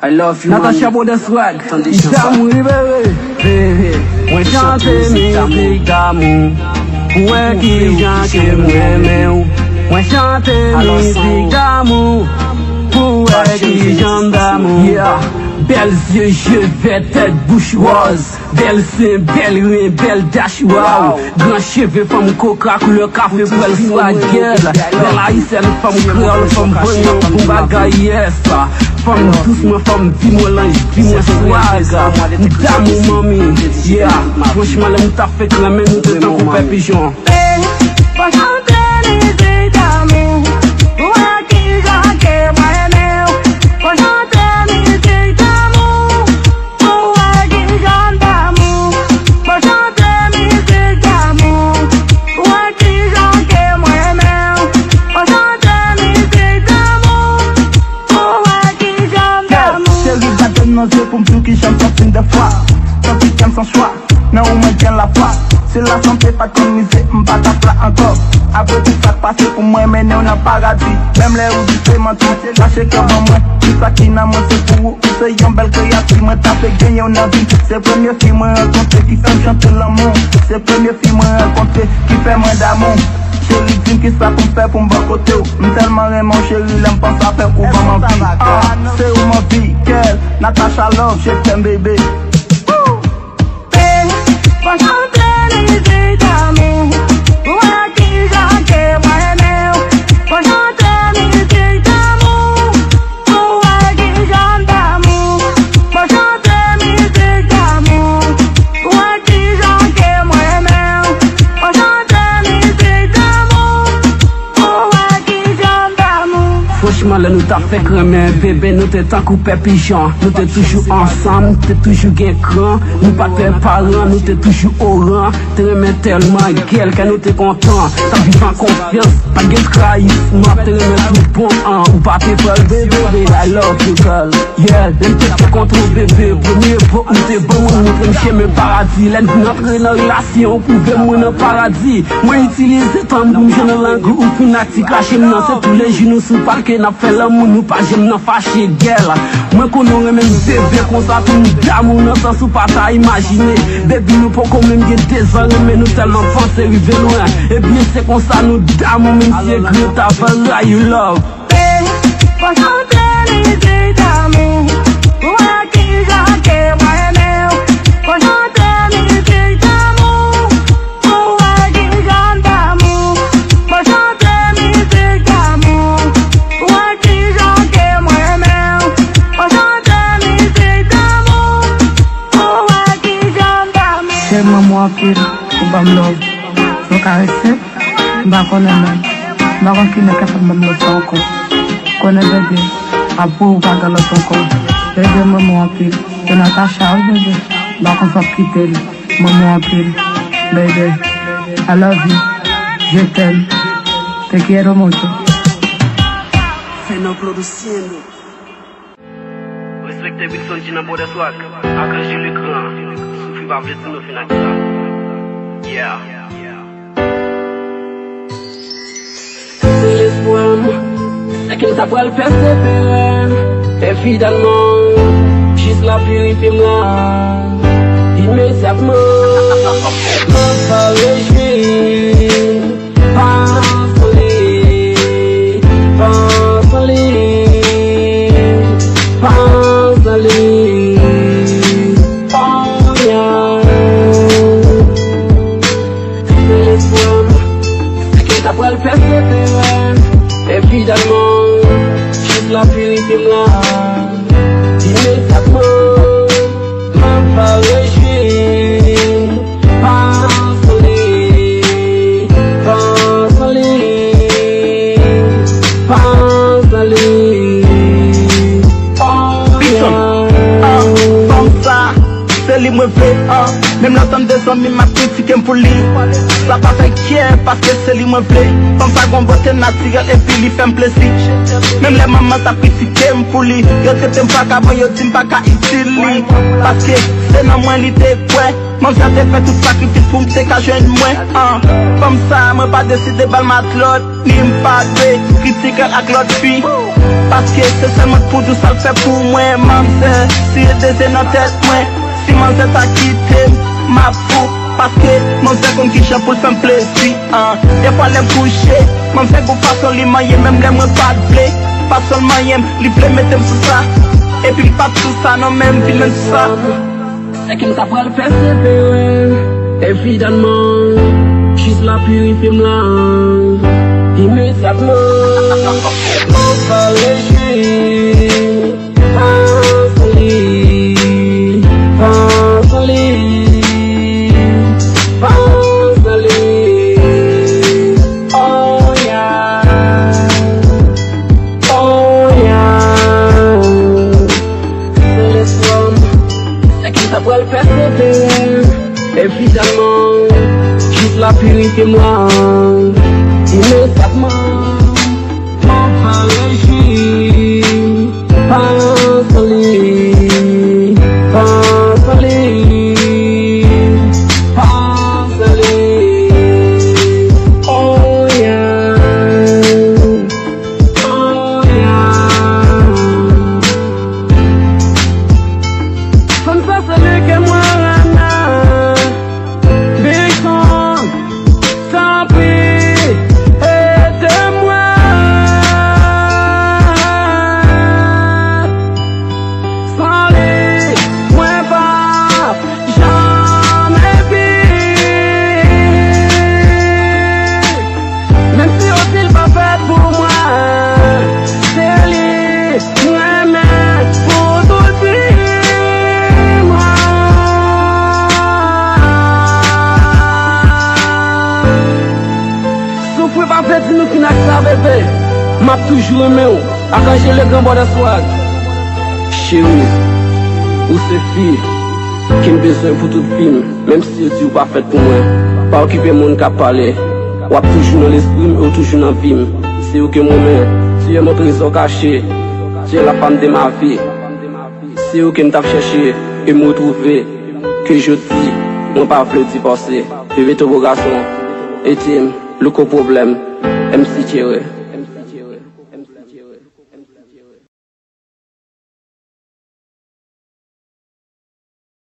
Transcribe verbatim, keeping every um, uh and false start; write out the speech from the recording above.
I love you, Natacha Brothers Swag. Damou libere, bebe. Mwen chante mizik damou. Pou wè kijan ke m renmen w. Mwen chante mizik damou. Pou wè kijan m damou. Yeah. Bèl zye, je vè, tèt, bouch wòz. Bèl sen, bèl ren, bèl dash, wow. Gran cheve, fanm koka, koulè kafe, pwèl swagèl. Bèl ayisyèn, fanm kreyòl, fanm vanyan, bon bagay, yes. Fanm dous mwen, fanm di mwen lanj, di mwen swag. M damou manmi, yeah. Franchman, lè m t ap fèk renmen nou te tankou pè pijon. Ban chante mizik damou, pou wè kijan ke mwen renmen w. Ban chante mizik damou, pou wè kijan m damou. Ban chante mizik damou, pou wè kijan ke mwen renmen w. Ban chante mizik damou, pou wè kijan m damou. Cheri, gade m nan zye pou m di w kijan m santi m dèfwa. Santi kè m san chwa. Nan ou mwen gen lafwa. Si lasante pa t konn mize, m pa t ap la ankò. Apre tout sa k pase pou mwen mennen w nan paradi. Menm lè ou di se manti, kache kè w ban mwen. Tout sa ki nan mwen se pou ou. Ou se yon bèl kreyati, mwen ta vle genyen w nan vi. Se premye fi mwen rankontre ki fè m chante lanmou. Se premye fi mwen rankontre ki fè mwen damou. Cheri, di m kisa pou m fè pou m bò kote w. M tèlman renmen w, cheri, lè m panse afè ou ban m anvi. Ah, se ou m anvi, girl. Natacha Love, je t'aime, baby. Ban chante mizik damou, pou wè kijan ke mwen renmen w. Ban chante mizik damou, pou wè kijan m damou. Ban chante mizik damou, pou wè kijan ke mwen renmen w. Ban chante mizik damou, pou wè kijan m damou. Franchman, lè nou t ap fèk renmen, bebe, nou te tankou pè pijan. Nou te toujou ansanm, te toujou gen kran. Nou pa t pè paran, nou te toujou oran. Te renmen tèlman, gèl, kè nou te kontan. T ap viv an konfyans, pa t gen trayisman. Te renmen tout bon an, ou pa te pè l, bebe, I love you, girl. Yeah, lè m te fèk kontre w, bebe, premye epòk nou te ban mwen, montre m chemen paradi. Lè n antre nan relasyon, ou pwouve m mwen nan paradi. Mwen itilize tan m pou m jwenn lang ou pou n ak ti krache m nan. Se toulejou nou sou palke n ap fè lanmou, nou pa janm nan fache, gèl. Mwen konnen w renmen m bebe konsa tou, m damou nan sans ou pa ta imajine. Baby, nou poko menm gen dezan, renmen nou tèlman panse rive lwen. Ebyen, se konsa nou damou, menm si e grenn ta vè rayi love. Ban chante mizik damou, pou wè kijan ke mwen renmen w. Ban chante mizik damou, pou wè kijan m damou. Ban chante mizik damou, pou wè kijan ke mwen renmen w. Ban chante mizik damou, pou wè kijan m damou. Tèlman mwen anpil, ou ban m love. Yon karès senp, m pa konnen menm. M pa konn ki nèg k ap fè m ban m lòt sa ankò. Konnen bebe, apre ou pa gen lòt ankò. Bebe, m renmen w anpil. Se Natacha wi bebe. M pa konn si w ap kite l. M renmen w anpil. Bebe, I love you. Je t'aime. Te quiero mucho. Fernando produciendo. Respekte Wilson G nan Brothers Swag ak Ange Lecran. Soufri pa vle di nou fin ak sa. Yeah. Se lespwa m, se ke m ta pral pèsevere, enfidelman, jis lapirite m la, imedyatman. M ap pa rejwi. Panse li, panse li, panse li. Oh, yeah. Se lespwa m, se ke ta pral pèsevere, evidaman, jis lapirite m la. Imedyatman, m ap pa rejwi. Panse li, panse li, panse li. Oh, yeah. Ah, fanm sa, se li mwen vle, ah. Menm lè w tann de zanmi m ap kritike m pou li, sa pa fè kyè, paske se li mwen vle. Fanm sa gon bote natirèl epi li fè m plezi. Menm lè manman t ap kritike m pou li, yo trete m vakabon, yo di m pa ka itil li. Paske se nan mwen li te kwè. Manzè te fè tout sakrifis pou m te ka jwenn mwen, ah. Fanm sa, mwen pa deside ba l matlòt, ni m pa dwe kritike l ak lòt fi. Paske se sèlman pou di w sa l fè pou mwen, manzè tire de zye nan tèt mwen. Si manzè ta kite m, m ap fou. Paske manzè konn kijan pou l fè m plezi. Ah, defwa lè m kouche, manzè gon fason li manyen, menm lè mwen pa t vle. Fason l manyen m, li vle mete m sou sa. Epi m p ap sou sa non, men m vin menm sou sa. Sèke m ta pral pèsevere, evidaman, jis la pirifye m la, imedyatman. M ap pale jwi, pa san li, pa san li, pa san li. Oh, yeah. Oh, yeah. Se lespwa m. Sèke m ta pral pèsevere, evidaman, jis la pirifye m la, imedyatman. M ap pale jwi, pa san li, pa san li, pa san li. Oh, yeah. Oh, yeah. Fanm sa se li ke mwen renmen. Big Son, tanpri, ede mwen. San li, mwen p ap janm viv. Menm si yo di l pa fèt pou mwen, se li m renmen pou tout vi mwen. Soufri pa vle di nou fin ak sa, bebe. M ap toujou renmen w. Ak Ange le Grand Bòdè Swag. Cheri, ou se fi ke m bezwen pou tout vi m. Menm si yo di ou pa fèt pou mwen, pa okipe moun k ap pale. W ap toujou nan lespri m e w toujou nan vi m. Se ou ke m renmen. Tu es mon trésor caché. Tu es la femme de ma vie. Se ou ke m t ap chèche e m retwouve. Ke jodi, mwen pa vle di pase. Bebe Tobo Gason, Etim, Louko Pwoblèm, M C Thierry.